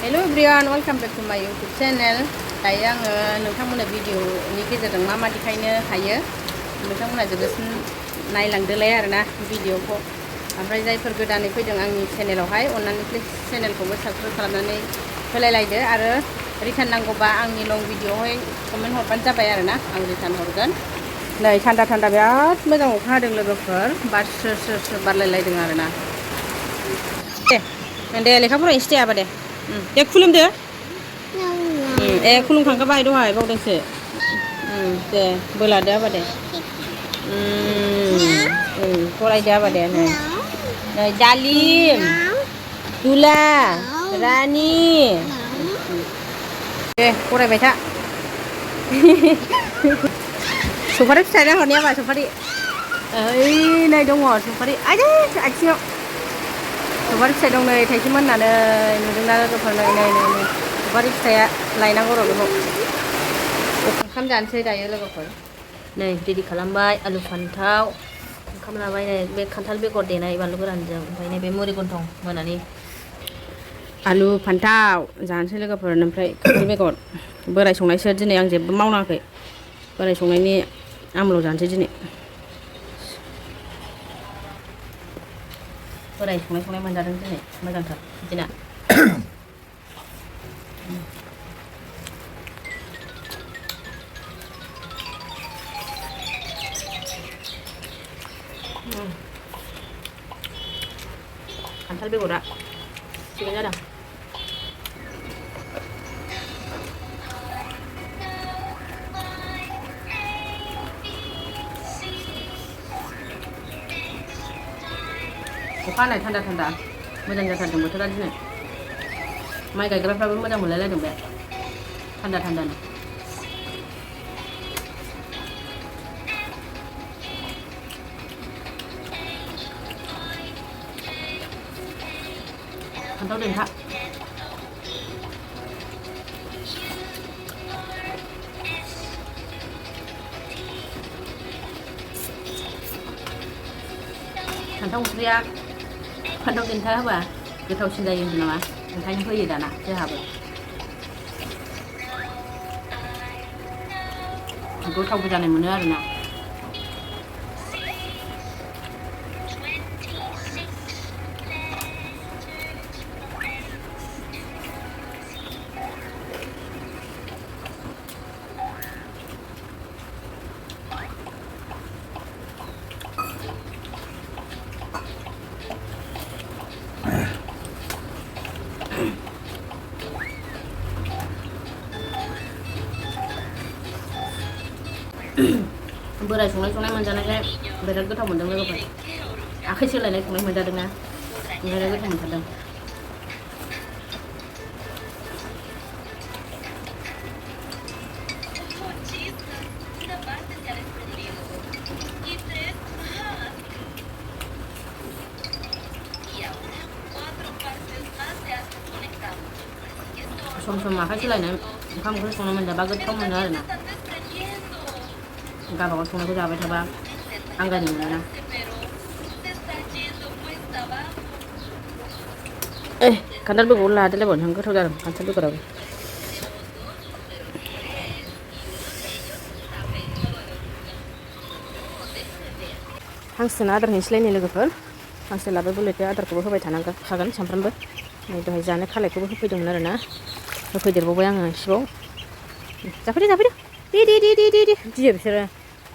Hello everyone, welcome back to my YouTube channel. दायो आङो नोंथांमोननो भिडिअनि गेजेरजों मा देखायनो हायो नोंथांमोना जोबोद नायलांदोलाय आरोना भिडिअखौ ओमफ्राय जायफोर गोदानै फैदों आंनि चेनेलावहाय अननानै प्लिज चेनेलखौबो साबस्क्राइब खालामनानै होलायलायदो आरो रिटार्न नांगौबा आंनि लं भिडिअआवहाय कमेन्ट हरबानो जाबाय आरोना आं रिटार्न हरगोन। नै थान्दा बिराद मोजां अखा हादों लोगोफोर बार स्रो बारलायलायदं आरोना। दे लेखा फरायनोसै दे आबा दे खुलुमदो। खुलुमखांखाबाय दहाय बावदोंसो। दे बोलादो आबा दे। फरायदो आबा दे नै दालिम दुला रानि दे फरायबाय था। सफारि फिथाइ हरनि आबा सफारि ओइ नै दङ सफारि आइदै आथिङाव सफारि फिथाइ दं नै थाइसे मोननानै नुदोंना लोगोफोर नै सफारि फिथाइया लायनांगौ र' बेखौ ओंखाम जानोसै दायो लोगोफोर नै रेडि खालामबाय आलु फान्थाव ओंखाम लाबाय नै बे खान्थाल बेगर देनाय बानलु गोरानजों ओमफ्राय नै बे मुरि गन्थं मोनानि आलु फान्थाव जानोसै लोगोफोर ओमफ्राय खान्थाल बेगर बोराय संनायसो दिनै आं जेबो मावनाङाखै बोराय संनायनि आमल' जानोसै दिनै बोराय संनाय मोनजादों दिनै मोजांथार दिना खान्थाल बेगरा थिगानो जादों। अखा हानाय थान्दा मोजां जाथारदों बोथोरा दिनै माइ गायग्राफ्राबो मोजां मोनलायलायदों बे थान्दानो फान्थाव देन्था फान्थाव ओंख्रिया फान्थाव देन्था होबा गोथावसिन जायो होनदों नामा ओंखायनो होयो दाना जोंहाबो गोथावबो जानाय मोनो आरोना। बोराय संनाय मोनजानायखाय बिराद गोथाव मोनदों लोगोफोर आखाइ सोलायनाय संनाय मोनजादोंना ओंखायनो गोथाव मोनथारदों। सम आखाइ सोलायनाय ओंखाम ओंख्रि संनो मोनजाबा गोथाव मोनो आरोना गावबागाव संनायखौ जाबाय थाबा आंगायनाय मोनोना। खान्थाल बेगर लादेरलायबावनोसै गोथाव जादों खान्थाल बेगराबो हांसोनो आदार हैनोसैलाय नै लोगोफोर हांसो लाबाय बुलेटनो आदारखौबो होबाय थागोन सानफ्रामबो नै दहाय जानो खालायखौबो होफैदोंमोन आरोना होफैदेरबावबाय आङो इसेबाव जाफैदो दे गियो बिसोरो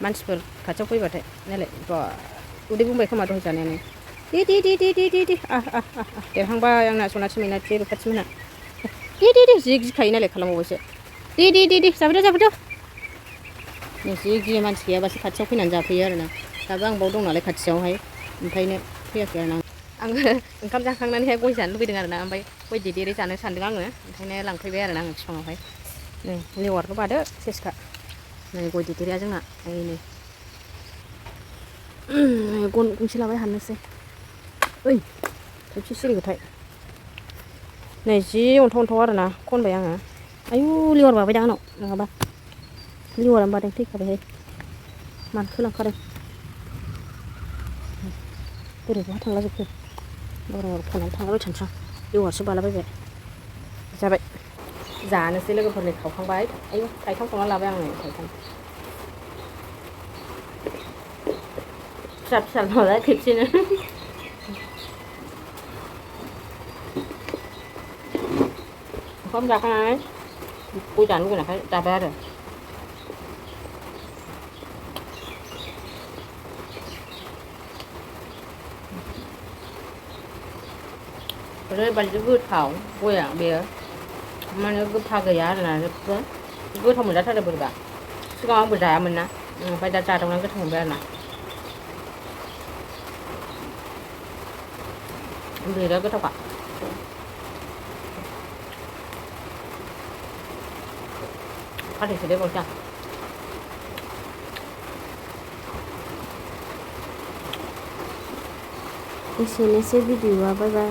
मानसिफोर खाथियाव फैबाथाय नालाय बा उदै बुंबाय खोमा दहाय जानायानो दे देरहांबाय आंना सनाथि मैनाथि रुपाथि मोनहा दे जि गिखायो नालाय खालामबावबायसो दे जाफैदो जि गियो मानसि गैयाबासो खाथियाव फैनानै जाफैयो आरोना दाबो आं बाव दं नालाय खाथियावहाय ओंखायनो फैयाखै आरोना आङो ओंखाम जाखांनानैहाय गय जानो लुबैदों आरोना ओमफ्राय गय देदेरै जानो सानदों आङो ओंखायनो लांफैबाय आरोना आङो बिफाङावहाय नै लेवारखौ बादो सेसखा नै गय देदेरिया जोंना नै गन गंसे लाबाय हाननोसै ओइ थाइबसे सिरिगोथाय नै जि अन्थाव आरोना खनबाय आङो आयु लेवार बाबाय दा आंनाव नङाबा लेवारानो बादों थैखाबायहाय मानखोलांखादों बोरैबा थांला जोबखो बार' खनानै थांलाबाय थानोसै आं लेवारसो बालाबायबाय जाबाय जानोसै लोगोफोरनि खावखांबाय आयौ थाइथाम खावना लाबाय आं नै थाइथाम फिसा फिसा नालाय खेबसेनो ओंखाम जाखांनानै गय जानो लुगैनायखाय जाबाय आरो ओरैबायदि गोथाव गया बेयो माने गोफा गैया आरोना जेबो गोथाव मोनजाथारो बोरैबा सिगाङाव आंबो जायामोन ना ओमफ्राय दा जादावनानै गोथाव मोनबाय आरोना बिराद गोथावखा फाथैसो देबावसै आं एसेनोसै भिडिअ'आ बाय बाय